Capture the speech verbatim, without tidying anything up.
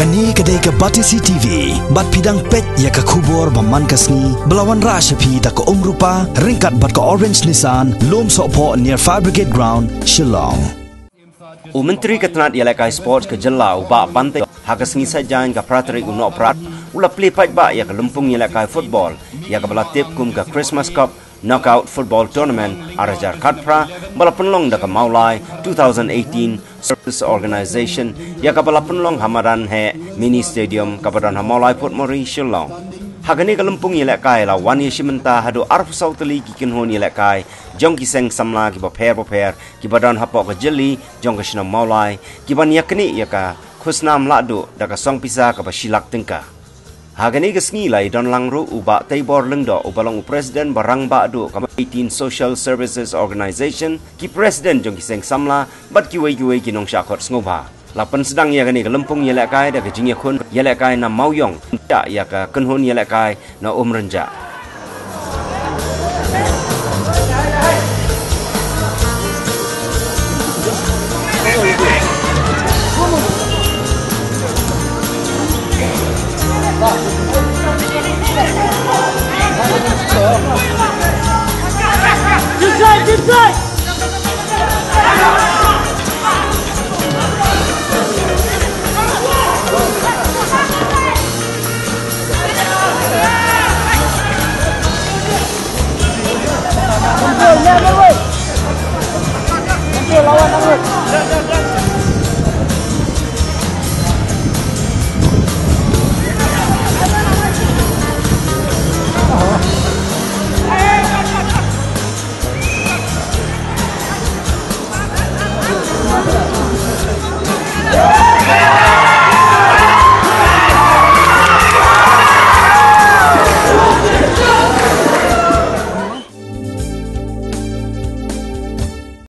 Kane ka dei ka Batesi T V, bad phi dang peit ïa ka khubor ba man ka sngi, ba la wanrah sha phi da ka Umrupa, ryngkat bad ka Orange Nissan, Lum Sohphoh near Fire Brigade Ground, Shillong. U Myntri ka tnat ïalehkai sports ka jylla u Bah Bante, ha ka sngi Saitjaiñ ka phra tarik u Nohprah, u la plie paidbah ïa ka lympung ïalehkai football, ïa kaba la tip kum ka Christmas Cup Knockout Football Tournament ar hajar khatphra, ba la pynlong da ka Mawlai two thousand eighteen Service Organization, ïa kaba la pynlong ha madan Heh Mini Stadium kaba don ha Mawlai Port Maurice Shillong. Ha kane ka lympung ïalehkai la wan ïashim bynta haduh arphew saw tylli ki kynhun ïalehkai jong ki seng samla kiba pher ba pher, kiba don hapoh ka jylli jong ka shnong Mawlai, kiban ïaknieh ïa ka khusnam lahduh da ka song pisa kaba shi lak tyngka. Ha kane ka sngi la ïadon lang ruh u Bah Teibor Lyngdoh, uba long u president ba rangbah duh ka eighteen Social Services Organization, ki president jong ki seng samla bad kiwei kiwei ki nongshah khot sngewbha. La pynsdang ïa kane ka lympung ïalehkai da ka jingïakhun ïalehkai na Mawïong, ïa ka kynhun ïalehkai na Umrynjah.